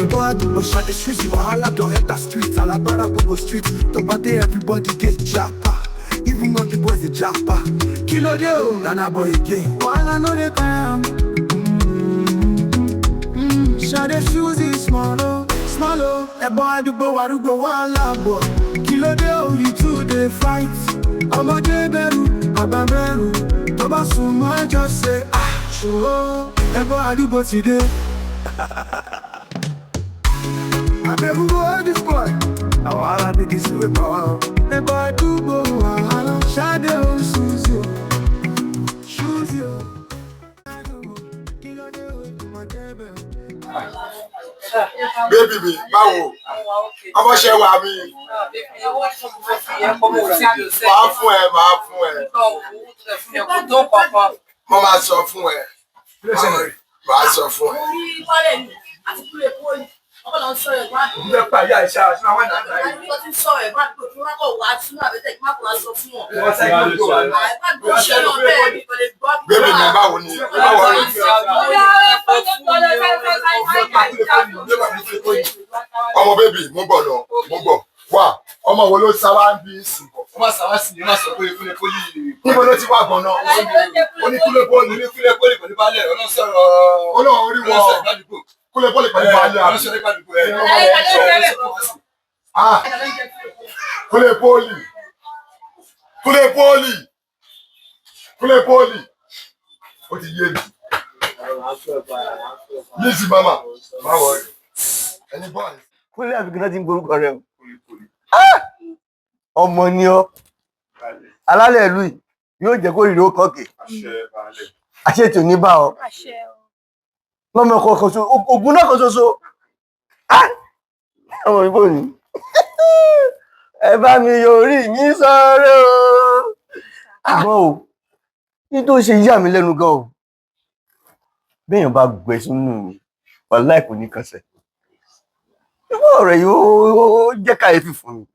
Ẹ̀gbọ́n àdúgbò Ṣadé Suzy, wàhálà don enter street, alágbára gbogbo street, tó bá dé everybody get japa. Even though the boys dey japa. Kí ló dé o? Nana boy again. Wahala no dey calm. Ṣadé Suzy small o, small o. Ẹ̀gbọ́n àdúgbò arúgbó wàhálà bọ̀. Kí ló dé o? You two dey fight. Ọmọdé bẹ̀rù, àgbà bẹ̀rù. Tó bá sùn mọ́ ẹjọ́ ṣe ah ṣòro. Ẹ̀gbọ́n àdúgbò ti dé. Abeg who go hold this boy? Na wahala be this wey power. Ẹ̀gbọ́n àdúgbò wàhálà. Ṣadé o Suzy o. Suzy o. Kí ló dé o? Ọmọdé bẹ̀rù. Baby mi, báwo? Ọmọọṣẹ́ wa mi. Máa fún ẹ, máa fún ẹ. Mo máa sọ fún ẹ. Máa sọ fún ẹ. Mo fẹ́ pa ìyá ìṣá àti àwọn àgbà yìí. Wọ́n sẹ́yìn ló wà ní. Baby mi, báwo ni? Báwo ni? Ọmọ baby, mo bọ̀ lọ, mo bọ̀. Wá, ọmọ wo ló sá wá ń bí sìn bọ̀? Wọ́n máa sáwá sí ni wọ́n máa sọ pé kúlẹ̀ pólì. Níbo ló ti wá gan-an? Ó ní kúlẹ̀ pólì. Ní kúlẹ̀ pólì pẹ̀lú baálẹ̀ ọlọ́sọ̀rọ̀. Ó lóun rí wọn. Ọlọ́sọ̀rọ̀ ìgbàdúgbò. Kúlẹ̀ pólì pẹ̀lú baálé àbí? Ọlọ́sọ̀rọ̀ ìgbàdúgbò ẹ̀. Ah! Kúlẹ̀ pólì. Kúlẹ̀ pólì. Kúlẹ̀ pólì. Ó ti yé mi. Lizzy mama, má worry. Ẹni boys. Kúnlé àfikún náà ti ń gborúkọ rẹ o. Ọmọ ni ọ, alálẹ̀ ìlú yìí yóò jẹ́ kó rírì ó kọ́kè àṣetì ò ní bá ọ lọ́mọ kan ṣoṣo, ogun náà kan ṣoṣo. Ah! Ọmọ mi bò ní ẹ bá mi yorí mi sọ̀rọ̀ o. Àmọ́ o ní tó ṣe yà mí lẹ́nu gan o, béèyàn bá gbẹ sínú mi, wàláì kò ní kọsẹ̀. Ìwọ ọ̀rẹ́ yìí ó jẹ́ káyéfì fún mi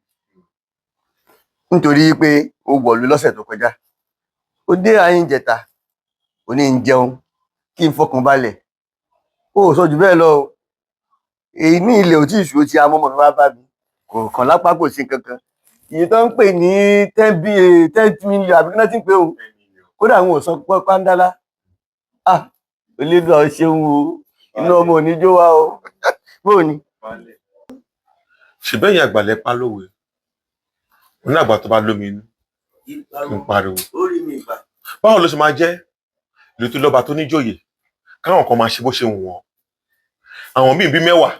nítorí pé ó wọ̀lú lọ́sẹ̀ tó kọjá, ó dé ayé ìjẹta, ó ní ń jẹun kí n fọkàn balẹ̀, ó sọ jù bẹ́ẹ̀ lọ o. Èyí ní ilẹ̀ ò tí ì ṣú, ó ti amọ́mọ́ mi wá bá mi, kò kàn lápá, kò sí kankan. Iye tó ń pè ní 10 million àbí kí náà ti ń pè o, kódà àwọn ò sọ pé pàǹdálá. Ah, Elédùà, ó ṣeun o, inú ọmọ ò ní jó wa o. Bóò ni. Ṣùgbọ́n ẹ̀yin àgbàlẹ̀ pa lówe, oní àgbà tó bá lómi inú kí n pariwo. Orí mi ìgbà. Báwo ló ṣe máa jẹ́ ìlú tó lọ́ba tó níjòyè, káwọn kan máa ṣe bó ṣe wù wọ́n, àwọn míì bí 10,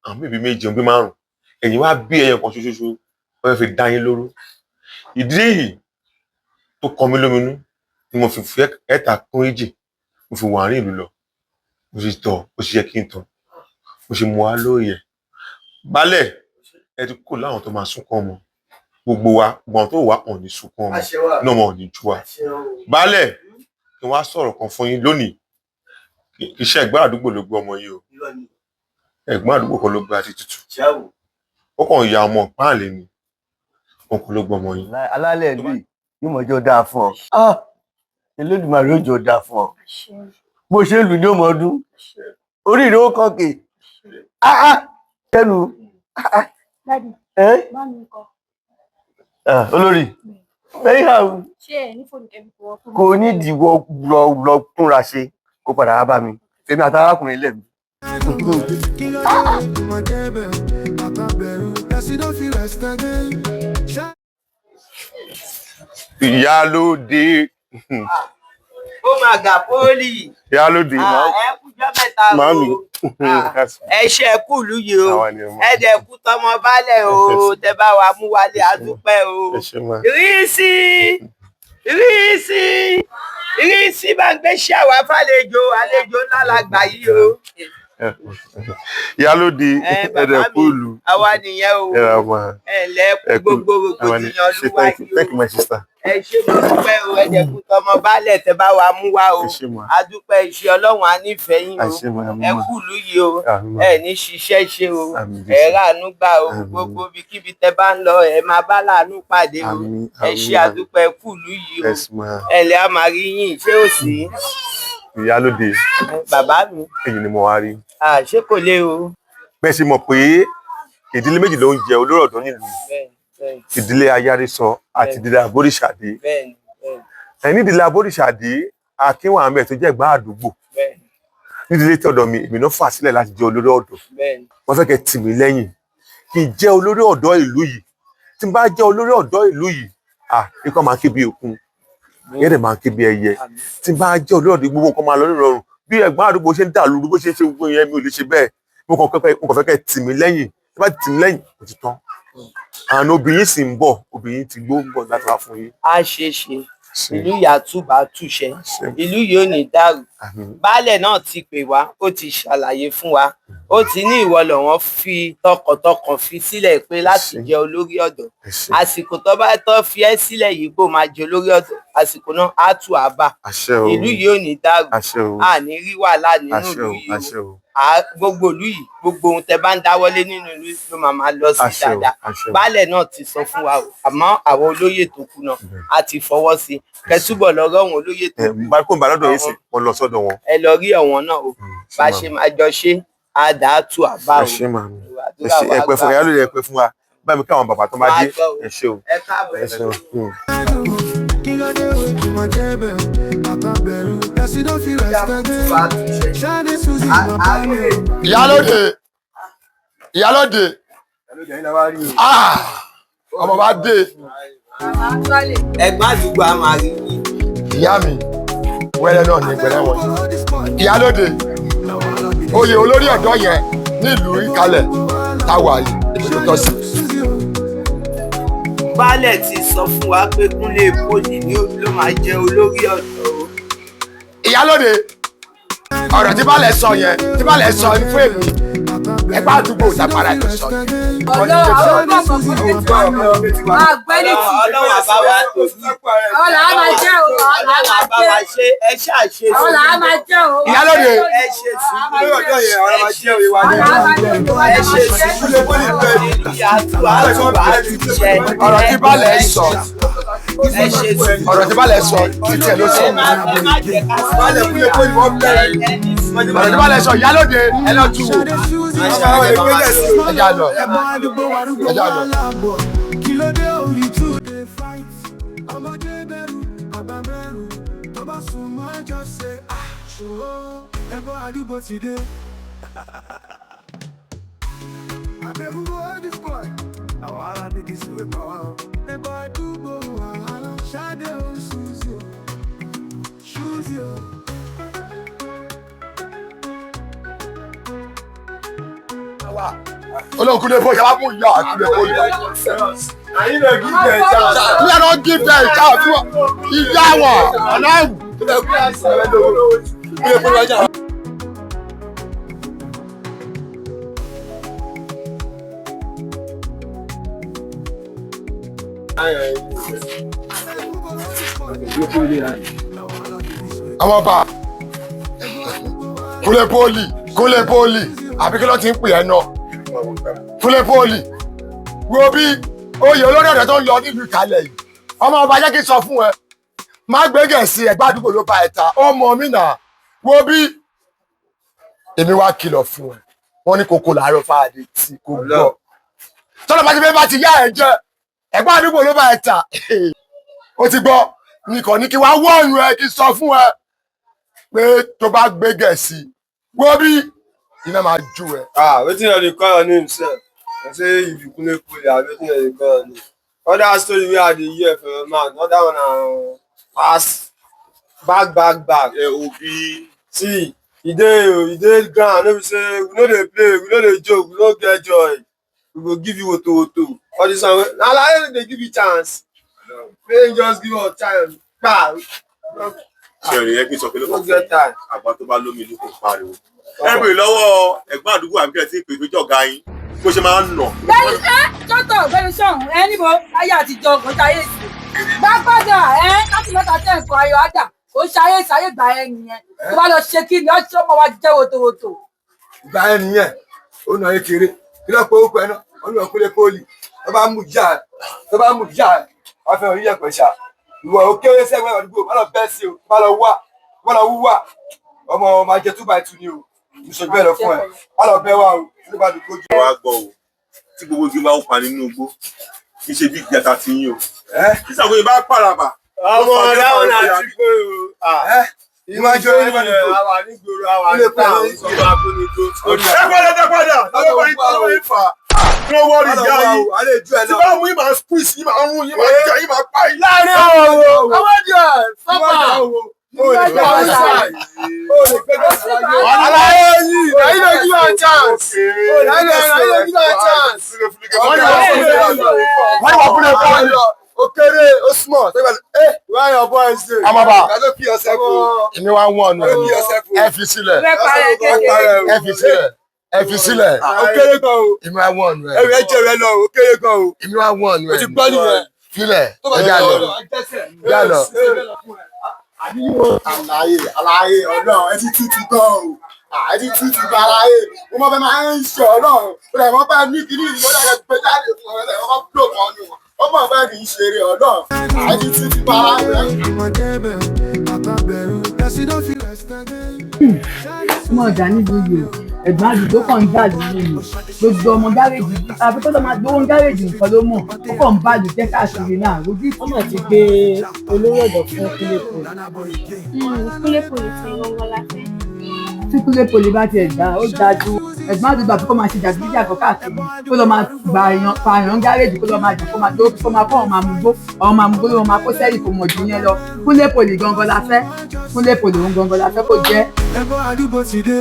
àwọn míì bí 7, bí 5, ẹ̀yin wá bí ẹyọ kan ṣoṣoṣo, wọ́n fẹ́ fi dá yín lóró? Ìdí èyí tó kọ mí lóminú ni mo fi fi ẹ̀ta kún èjì, mo fi wà àárín ìlú lọ, mo sì tọ̀ bó ṣe yẹ kí n tọ̀, mo sì mú wa lóye. Baálẹ̀, ẹ ti kó láwọn tó máa sunkún ọmọ. Gbogbo wa gbọ̀n tó wà ọ̀ ní sunkún ọmọ náà, ọmọ ò ní jú wa. Baálẹ̀, kí wọ́n á sọ̀rọ̀ kan fún yín lónìí. Kì í ṣe ẹ̀gbọ́n àdúgbò ló gbé ọmọ yìí o, ẹ̀gbọ́n àdúgbò kan ló gbé àti tutù, ó kàn ya ọmọ páàlì ni, òun kò ló gbé ọmọ yìí. Alálẹ̀ ìlú yìí yóò mọ̀ jọ dáa fún ọ. Ah! Elédùmarè yóò jọ dáa fún ọ. Bó ṣe ń lù ní ọmọ ọdún orí ìró kọkè. Ah, ah! Kẹnu. Daddy, ẹ bá mi kọ. Ah, olórí bẹ́ẹ̀ yà Ṣé ẹ ní fóònù kẹ́mi kò wọ́n fún mi? Kò ní ìdíwọ́, lọ lọ túnra ṣe, kó padà wá bá mi. Fèmi àti arákùnrin lẹ̀ mi. Kí ló dé? Ọmọdé bẹ̀rù, àgbà bẹ̀rù. Yes, you don't feel rest again. Ìyálóde. Ó máa gà pólì. Ìyálóde. Ẹ kújọ́ mẹ́ta o. Màámi. Ah, ẹ ṣe, ẹ kú ìlú yìí o. Àwa ni ọmọ. Ẹ dẹ̀ kú tọmọ baálẹ̀ o, tẹ bá wa mú wálé, a dúpẹ́ o. Ẹ ṣe máa. Ìrísí, ìrísí, ìrísí, bá ń gbé ṣé àwa fàlejò, àlejò ńlá la gbà yìí o. Ìyálóde. Ẹ bàbá ẹdẹ mi, kúlù. Àwa nìyẹn o. Ẹ ra máa. Ẹ ǹlẹ́, kú Ẹ kú gbogbo àwa ni rògbòdìyàn ṣe. ló wá Thank you. yìí o. Thank you, my sister. Ẹ ṣé, mo dúpẹ́ o. Ẹ dẹ̀ kú tọmọ baálẹ̀ tẹ bá wa mú wá o. Ẹ ṣé ma. A dúpẹ́ iṣẹ́ Ọlọ́run, á nífẹ̀ẹ́ yín o. Ẹ ṣé ma. Ẹ kú ìlú yìí o. Àmín ma. Ẹ ní ṣiṣẹ́ ṣe o. Àmín Ẹ Jésù. ráàánú gbà o. Àmín. Gbogbo ibikíbi tẹ bá ń lọ, ẹ máa bá láàánú pàdé o. Àmín. Ẹ ṣé, Àmín. a dúpẹ́, ẹ kú ìlú yìí o. Yes ma. Ẹ ǹlẹ́, a máa rí yín. Ṣé ò sí? Ìyálóde. Bàbá mi. Èyí ni mo wá rí. À, ṣé kò le o? Bẹ́ẹ̀ ṣe mọ̀ pé ìdílé méjì ló ń jẹ olórí ọ̀dọ́ nílùú yìí. Bẹ́ẹ̀ni, bẹ́ẹ̀ni, Ìdílé Ayárísọ àti ìdílé Aboríṣàdé. Bẹ́ẹ̀ni, bẹ́ẹ̀ni, Ẹ nídìílé Aboríṣàdé, Akínwàmẹ tó jẹ́ ẹ̀gbọ́n àdúgbò. Bẹ́ẹ̀ni, Nídìílé tọ̀dọ̀ mi, èmi náà fà sílẹ̀ láti jẹ́ olórí ọ̀dọ́. Bẹ́ẹ̀ni. Wọ́n fẹ́ kẹ́ tì mí lẹ́yìn kí n jẹ́ olórí ọ̀dọ́ ìlú yìí. Tí n bá jẹ́ olórí ọ̀dọ́ ìlú yìí, ah, ikọ́ máa ń ké bí òkun, yẹ́dẹ̀ máa ń ké bí ẹyẹ. Tí n bá jẹ́ olórí ọ̀dọ́, gbogbo nǹkan máa lọ nírọ̀rùn. Bí ẹ̀gbọ́n àdúgbò ṣe ń dà lóru, bó ṣe ń ṣe gbogbo yẹn, mi ò lè ṣe bẹ́ẹ̀. Mo kàn fẹ́ kẹ́ tì mí lẹ́yìn. Tí bá tì mí lẹ́yìn, ó ti tán. Àná obìnrin sì ń bọ̀, obìnrin ti gbó ń bọ̀ láti wá fún yín. Á ṣeé ṣe, ìlú yàtúbà túṣẹ, ìlú yìí ò ní dàrú. Àmín. Baálẹ̀ náà ti pè wá, ó ti ṣàlàyé fún wa, ó ti ní ìwọ lọ̀wọ́n fi tọkàntọkàn fi sílẹ̀ pé láti Ṣé. jẹ́ olórí ọ̀dọ́. Ẹ ṣé. Àsìkò tó bá tọ́ fi ẹ́ sílẹ̀ yìí kó máa jẹ́ olórí ọ̀dọ́, àsìkò náà á tù á bà. Àṣẹ o. Ìlú yìí ò ní dàrú. Àṣẹ o. A ní rí wàhálà nínú Àṣẹ ìlú o. yìí o. Àṣẹ o. Gbogbo ìlú yìí, gbogbo ohun tẹ bá ń dáwọ́lé nínú ìlú ló máa máa lọ sí Àṣẹ o. dáadáa. Àṣẹ o. Baálẹ̀ náà ti sọ fún wa o, àmọ́ àwọn olóyè tó kù náà á ti fọwọ́ sí i. Kẹtúbọ̀ lọ rọ̀wọ̀n olóyè tó Ẹ kù. bá kó n bá lọ́dọ̀ yín sí, mo lọ sọ́dọ̀ wọn. Ẹ lọ rí ọ̀wọ́n náà o. Bá a ṣe máa jọ ṣe, á dà á tù àbá Ẹ o. ṣé màmí. Ẹ Àdúrà ṣé, wa ẹ pẹ́ fún wa, gbà. ìyá lóye, ẹ pẹ́ fún wa. Bá mi kí àwọn bàbá tó bá Wàá dé. gbọ́ o. Ẹ ṣé o. Ẹ káàbọ̀. Ẹ ṣé o. Kí ló dé o, ìmọ̀ jẹ́ bẹ̀rù, bàbá bẹ̀rù, ẹ̀sìn ló fi rest again. Ṣáde Suzy, bàbá mi o. Ìyálóde, ìyálóde, ah, ọmọ bá dé. Ẹ̀gbọ́n àdúgbò á máa rí yín. Ìyá mi wẹ́rẹ́ náà ní pẹ̀lẹ́ wọn. Ìyálóde, oyè olórí ọ̀dọ́ yẹn nílùú Ìkálẹ̀ táwa yìí, èmi ló tọ́ sí. Baálẹ̀ ti sọ fún wa pé Kúnlé Pólì ni ló máa jẹ́ olórí ọ̀dọ́ o. Ìyálóde, ọ̀rọ̀ tí baálẹ̀ sọ yẹn, tí baálẹ̀ sọ ní fún èmi, ẹgbẹ́ àdúgbò ìtàpárá ló sọ yẹn. Ọ̀dọ́ àwọn ọgbọ́n kan àgbẹ̀ni tì. Ọlọ́run àbá wa tó yìí. Àwọn làá máa jẹ́ o. Àwọn làá Ọlọ́run máa àbá wa jẹ́. ṣe, ẹ ṣáà ṣe Àwọn làá máa jẹ́ o. Ìyálóde. Ẹ ṣe sùúrù. Olórí ọ̀dọ́ yẹn, àwọn máa jẹ́ òye wa ní. Àwọn làá máa jẹ́ o. Ẹ ṣe sùúrù. Ìlú yàtú àtúbà túṣẹ. Ọ̀rọ̀ tí baálẹ̀ sọ, Ẹ ṣe sùúrù. ọ̀rọ̀ tí baálẹ̀ sọ, títí ẹ̀ ló sọ. Ẹ má jẹ́ ká sọ. Baálẹ̀ Kúnlé Pólì wọ́n bẹ̀rẹ̀. Ọ̀rọ̀ tí baálẹ̀ sọ, ìyálóde, ẹ lọ tú wò. Ṣáde Suzy, Àwọn ìpínlẹ̀ sí. Ẹ já lọ. ẹ̀gbọ́n àdúgbò arúgbó Ẹ já lọ. wàhálà bọ̀. Kí ló dé o, you too dey fight. Ọmọdé bẹ̀rù, àgbà bẹ̀rù, tó bá sùn mọ́ ẹjọ́ ṣe, ah, ṣòro. Ẹ̀gbọ́n àdúgbò ti dé. Abeg, who go this boy? Na wahala dey this way power. Ẹ̀gbọ́n àdúgbò wàhálà. Ṣadé o, Suzy o, Suzy o. Olóhùn Kúnlé Pólì, yàrá mú ìyá Kúnlé Pólì. Àyìn náà give them chance. We are not give them chance. Ìyá wa, aláwù. Kúnlé Pólì wájà. Àwọn ọba Kúnlé Pólì, Kúnlé Pólì, àbí kí ló ti ń pè ẹ́ náà? Kúnlé Pólì, wo bí oyè olórí ọ̀dọ́ tó ń lọ nílùú Ìkálẹ̀ yìí. Ọmọ ọba, jẹ́ kí n sọ fún ẹ. Má gbé Gẹ̀ẹ́sì, ẹ̀gbá àdúgbò ló bá ẹ ta. Ó mọ mí nà. Wo bí èmi wá kìlọ̀ fún ẹ. Wọ́n ní kókó làárọ̀ fáadé tí kò gbọ́. Tọ́lá bá ti fẹ́ bá ti yá ẹ jẹ. Ẹ̀gbá àdúgbò ló bá ẹ ta. Ó ti gbọ́. Nìkan ní kí wá wọ́ọ̀nù ẹ, kí n sọ fún ẹ pé tó bá gbé Gẹ̀ẹ́sì, wo bí iná máa jó ẹ. Ah, wetin dem dey call your name sef? Dem say you be Kunle Poli, abi wetin dem dey call your name? Other story wey I dey hear for your mouth, other one na pass back back back. Ẹ òbí. See, e dey o, e dey ground, no be say we no dey play, we no dey joke, we no get joy. We go give you woto woto. All this one wey na like dey give you chance. Make you just give us time. Kpa, Ṣe rí ẹ kí n sọ pé no ló get time. Àgbà tó bá lómi ló kò pariwo. Ẹ bèrè lọ́wọ́ ẹ̀gbọ́n àdúgbò àbíkẹ́ tí ìpè méjì ọ̀gá yín bó ṣe máa ń nà. Bẹ́ẹ̀ni ẹ́ tọ́tọ̀ bẹ́ẹ̀ni sọ̀hún ẹ níbo ayé àtijọ́ kò ṣayé sí. Gbàgbọ́dà ẹ láti mẹ́ta tẹ̀ nǹkan ayọ̀ àdà kò ṣayé ṣayé gbà ẹ nìyẹn. Tó bá lọ ṣe kí ni ọjọ́ mọ́ wa jẹ́ wòtòwòtò. Ìgbà yẹn nìyẹn, ó nà ékeré, kí ló pé ó pẹ náà, ó nà Kúnlé Pólì, tó bá mú ìyá ẹ, tó bá mú ìyá ẹ, wọ́n fẹ́ orí yẹ̀pẹ̀ ṣá. Ìwọ ò kéré sẹ́gbẹ́ àdúgbò, má lọ bẹ́ sí o, má lọ wá, má lọ wúwà, ọmọ máa jẹ 2 by 2 ni o. Mo sọ bẹ́ẹ̀ lọ fún ẹ. Má lọ bẹ́ wa o, nípa àdúgbò jù. Wàá gbọ́ o, tí gbogbo igi bá ń pa nínú igbó, kì í ṣe bí ìjàta ti yín o. Tí Ṣàngó yìí bá pàràbà. Ọmọ dáwọn náà ti pé o. Ìwájú ìwájú àwà nígboro àwà níta àwọn sọ̀rọ̀ agbónigbó. Ẹ padà, ẹ padà, lọ́wọ́ yín lọ́wọ́ yín fà á. Kí wọ́n wọ́ọ̀rì ìyá yín. Tí bá mú yín máa squeeze yín, máa rún yín, máa jẹ yín, máa pa yín. Láàárín àwọn wo? Àwọn díẹ̀ sọ́pà. Aláyé yìí, na you dey give am chance. Na you dey give am chance. Wọ́n ní wọ́n kúlẹ̀ pọ́ọ̀lì. Ó kéré, ó small. Where your boys dey? Amaba. You no kill yourself o. Èmi wá ń wọ̀n nù. You no kill yourself o. Ẹ fi sílẹ̀. Ẹ fi sílẹ̀. Ẹ fi sílẹ̀. Ó kéré gan o. Èmi wá wọ̀n nù ẹ. Ẹrù ẹ jẹ rẹ lọ, ó kéré gan o. Èmi wá wọ̀n nù ẹ. O ti gbọ́ nìyẹn. Filẹ̀. Ẹ já lọ. Já lọ. Àlàyé àlàyé ọlọ́run ẹ ti tútù gan o. Ẹ ti tútù gan àlàyé. Mo mọ bẹ́ẹ̀ máa ń ṣe ọlọ́run. Ó lè mọ bá ní kíní ìlú ó dàgbà gbé jáde fún ọ. Ẹ mọ blo kan nù. Ó mọ̀ bẹ́ẹ̀ kì í ṣeré ọlọ́run. Ẹ ti tútù gan àlàyé. Mọ̀ ọ̀dà nílùú yìí o, ẹ̀gbọ́n àdúgbò kan ń jà lórí mi, gbogbo ọmọ gáréèjì àbí kó ló máa gbowó gáréèjì nǹkan ló mọ̀, ó kàn ń bàlù jẹ́ káàkiri náà ojú. Wọ́n mà ti gbé olórí ọ̀dọ́ fún Kúnlé Poli. Kúnlé Poli tí wọ́n la fẹ́. Tí Kúnlé Poli bá tiẹ̀ gbà ó dáa ju ẹ̀gbọ́n àdúgbò àbí kó máa ṣe jàgídíjàgan káàkiri, kó lọ máa gba èèyàn pa èèyàn gáréèjì, kó lọ máa jà, kó máa tó kó máa kó àwọn máa mugbó, àwọn máa mugbó ló máa kó sẹ́yìn, kò mọ̀ jù yẹn lọ. Kúnlé Poli gangan la fẹ́. Kúnlé Poli òun gangan la fẹ́ kó jẹ́. Ẹ̀gbọ́n àdúgbò ti dé.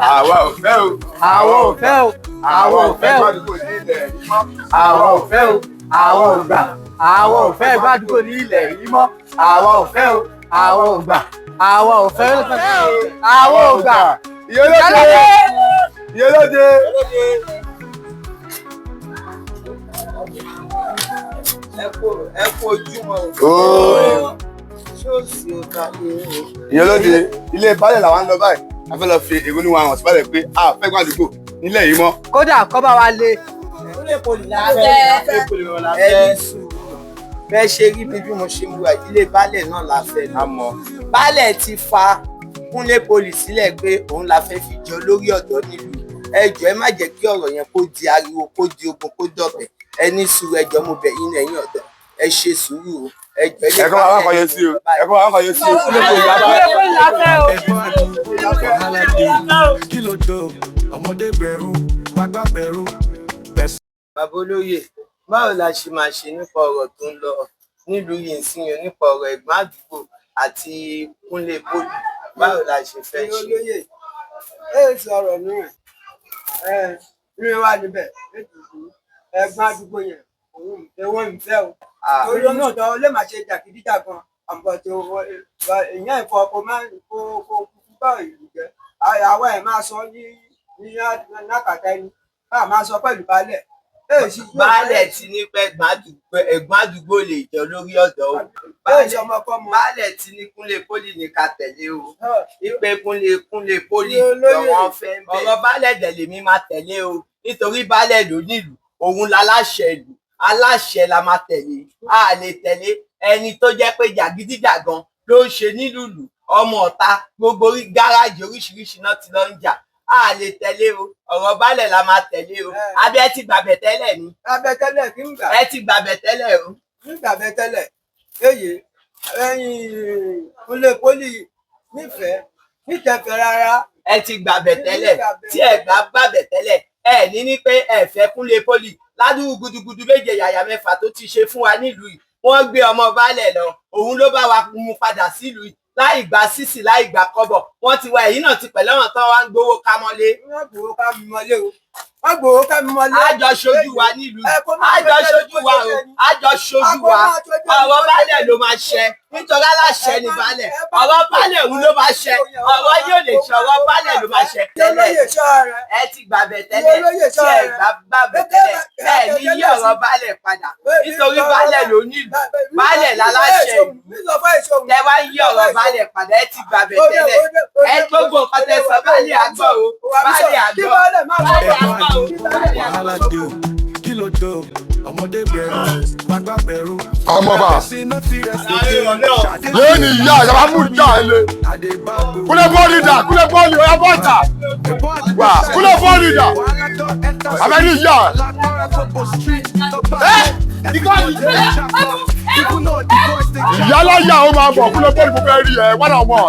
Àwa ò fẹ́ o. Àwa ò fẹ́ o. Àwa ò fẹ́ o. Àwa ò fẹ́ o. Àwa ò gbà. Àwa ò fẹ́ gbàdúgbò ní ilẹ̀ yìí mọ́. Àwa ò fẹ́ o. Àwa ò gbà. Àwa ò fẹ́ o. Àwa ò gbà. Ìyólóde. Ìyólóde. Ẹ kú ojúmọ́ o. Ṣóòsì ò ta ni o. Ìyólóde, ilé baálẹ̀ làwa ń lọ báyìí. A fẹ́ lọ fi èrò wa hàn sí baálẹ̀ pé a fẹ́ gbàdúgbò nílẹ̀ yìí mọ́. Kódà kọ́ bá wa lé. Kúnlé Poli la fẹ́. Ẹni sùúrù. Bẹ́ẹ̀ ṣe rí mi bí mo ṣe ń wà, ilé baálẹ̀ náà la fẹ́ lọ. Baálẹ̀ ti fa Kúnlé Poli sílẹ̀ pé òun la fẹ́ fi jẹ olórí ọ̀dọ́ nílùú. Ẹ jọ̀ọ́ ẹ má jẹ́ kí ọ̀rọ̀ yẹn kó di ariwo, kó di ogun, kó dọ̀bẹ̀. Ẹ ní sùúrù, ẹ jọ̀ọ́ mo bẹ̀ yín ẹ̀yin ọ̀dọ́. Ẹ ṣe sùúrù o. Ẹ jọ̀ọ́ ilé Ẹ kọ́ máa kọyé sí o. Ẹ kọ́ máa kọyé sí o. Kúnlé Poli la fẹ́. Kúnlé Poli la fẹ́ o. Wàhálà dé, kí ló dé o? Ọmọdé bẹ̀rù, gbàgbà bẹ̀rù. Bàbá olóyè, báwo la ṣe máa ṣe nípa ọ̀rọ̀ tó ń lọ nílùú yìí ń sìn yàn, nípa ọ̀rọ̀ ẹ̀gbọ́n àdúgbò àti Kúnlé Poli, báwo la ṣe fẹ́ ṣe? Olóyè ẹ sọ̀rọ̀ nù ẹ rí wa níbẹ̀ ẹ̀gbọ́n àdúgbò yẹn òun ìfẹ́ wọn ìfẹ́ o, torí náà tó lè má ṣe jàgídíjàgan àbọ̀tò èèyàn ìfọ kó má kó kó kúkú bá ìlú jẹ, àwa ẹ̀ máa sọ ní ní nákàtà ẹni bá a máa sọ pẹ̀lú baálẹ̀. Baálẹ̀ ti ní pé ẹ̀gbọ́n àdúgbò lè jẹ́ olórí ọ̀dọ́ o. Baálẹ̀ ti ní Kúnlé Poli ní ká tẹ̀lé o. Ìpè Kúnlé Poli lọ́wọ́ fẹ́ ń bẹ̀. Ọ̀rọ̀ baálẹ̀ dẹ̀ lèmi máa tẹ̀lé o. Nítorí baálẹ̀ ló nílùú, òun láláṣẹ ìlú, aláṣẹ la máa tẹ̀lé. A lè tẹ̀lé ẹni tó jẹ́ pé jàgídíjàgan ló ń ṣe nílùú, ọmọ ọ̀ta, gbogbo gáràjì oríṣiríṣi náà ti lọ ń jà. A lè tẹ̀lé o, ọ̀rọ̀ baálẹ̀ la máa tẹ̀lé o. Abẹ́ ẹ ti gbàbẹ̀ tẹ́lẹ̀ ni. Abẹ́ tẹ́lẹ̀ kí n gbà. Ẹ ti gbàbẹ̀ tẹ́lẹ̀ o. Ń gbàbẹ̀ tẹ́lẹ̀. Èyí ẹ̀yin Kúnlé Poli nífẹ̀ẹ́ nítẹ̀fẹ̀ rárá. Ẹ ti gbàbẹ̀ tẹ́lẹ̀, tí ẹ bá gbàbẹ̀ tẹ́lẹ̀, ẹ ní pé ẹ fẹ́ Kúnlé Poli ládùúgbò gudugudu méje yàyà mẹ́fà tó ti ṣe fún wa nílùú yìí. Wọ́n gbé ọmọ baálẹ̀ lọ, òun ló bá wa mú padà sílùú yìí láì gba sísì, láì gba kọ́bọ̀. Wọ́n ti wá èyí náà ti pẹ̀lú ọ̀ràn tán wá ń gbowó ká mọ́lé. Wọ́n gbowó ká mi mọ́lé o. Wọ́n gbowó ká mi mọ́lé. Àjọ ṣojú wa nílùú. Àjọ ṣojú wa o. Àjọ ṣojú wa. Ọ̀rọ̀ baálẹ̀ ló máa ṣẹ. Nítorí aláṣẹ ni baálẹ̀. Ọ̀rọ̀ baálẹ̀ òun ló máa ṣẹ. Ọ̀rọ̀ yóò lè ṣe, ọ̀rọ̀ baálẹ̀ ló máa ṣẹ. Ẹ ti gbàbẹ̀ tẹ́lẹ̀. Tí ẹ gbà gbàbẹ̀ tẹ́lẹ̀. Ẹ ní yí ọ̀rọ̀ baálẹ̀ padà. Nítorí baálẹ̀ ló nílùú. Baálẹ̀ láláṣẹ ìlú. Tẹ wá yí ọ̀rọ̀ baálẹ̀ padà. Ẹ ti gbàbẹ̀ tẹ́lẹ̀. Ẹ gbogbo nǹkan tẹ sọ baálẹ̀ àgbọ̀ o. Baálẹ̀ àgbọ̀. Baálẹ̀ àgbọ̀ o. Wàhálà dé o, kí ló lójó. Ọmọdé bẹ̀rù, gbàgbà bẹ̀rù. Ọmọba lẹ́yìn ìyá ìjọba mú ìjà ẹ lé. Kúlẹ̀ bọ́ọ̀lì dà, kúlẹ̀ bọ́ọ̀lì ọ̀yà bọ́ọ̀tà wà, kúlẹ̀ bọ́ọ̀lì dà, abẹ́ni ìyá ẹ. Ìyálàyà ó máa bọ̀, kúlẹ̀ bọ́ọ̀lì mo fẹ́ rí ẹ wọ́n náà mọ̀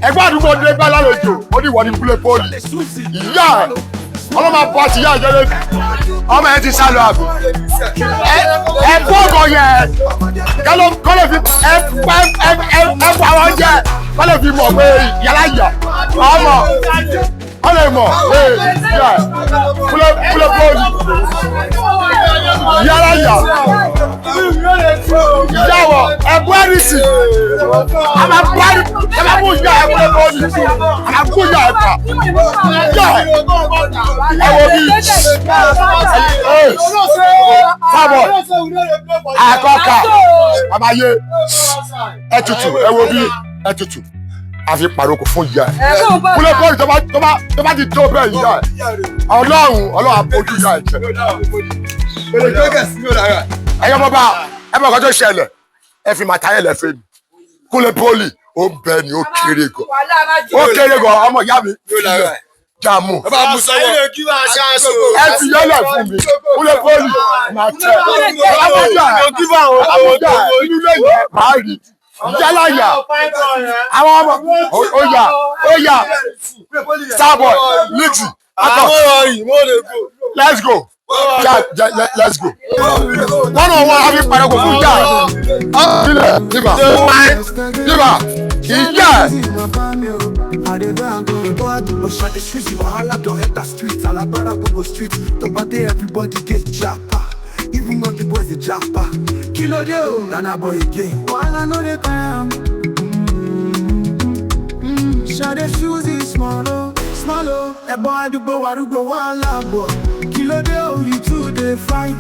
ẹgbẹ́ àdúgbò dé bá lálejò ó ní ìwọ ní kúlẹ̀ bọ́ọ̀lì ìyá ẹ ọlọ́mọ bọ́ àti ìyá ìjọba ọmọ ẹ ti sá lọ àbí ẹ bọ́ ọkọ yẹn kọ́lọ́ fi ẹ ẹ ẹ ẹ ẹ àwọn jẹ kọ́lọ́ fi mọ̀ pé ìyálàyà ọmọ kọ́lọ́ mọ̀ pé ìyá kúlẹ̀ kúlẹ̀ bọ́ọ̀lì ìyálàyà ìyàwó ẹ̀bú ẹ̀rìsì àmà buhari ẹ máa mú ìyá ẹ kúlẹ̀ bọ́ọ̀lì àmà kú ìyá ẹ pa ìyá ẹ ẹ wo bí sábọ̀ àkọ́kà àmàyé ẹ tutù ẹ wo bí ẹ tutù àfi pàrokò fún ìyá ẹ kúlẹ̀ bọ́ọ̀lì tó bá ti tó bẹ́ẹ̀ ìyá ẹ ọlọ́run ọlọ́run àbójú ìyá ẹ jẹ ẹyọ bàbá ẹ bá ọkọ tó ṣẹlẹ̀ ẹ fi màtá yẹlẹ fẹ mi Kúnlé Poli ó bẹ ni ó kéré gan ó kéré gan ọmọ ìyá mi jàmù ẹ fi yẹlẹ fún mi Kúnlé Poli máa tẹ ọmọdé ọmọdé inú ilé yẹn máa rí yálàyà àwọn ọmọ ó yà ó yà Starboy Lizzy akọ let's go. Yeah, yeah, let's go. One on one, àfi pàrọ̀kọ̀ fún ìyá. Ilẹ̀ ibà ibà ìyá. Everybody get japa, even though the boys dey japa. Kí ló dé o, Nana boy again. Wahala no dey calm. Ṣadé shoes is small o, small o. Ẹ̀gbọ́n àdúgbò arúgbó wàhálà bọ̀. Kí ló dé o, you two dey fight.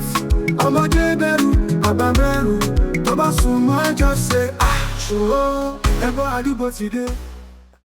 Ọmọdé bẹ̀rù, àgbà bẹ̀rù. Tó bá sùn mọ́ ẹjọ́ ṣe ah. Ṣòro ẹ̀gbọ́n àdúgbò ti dé.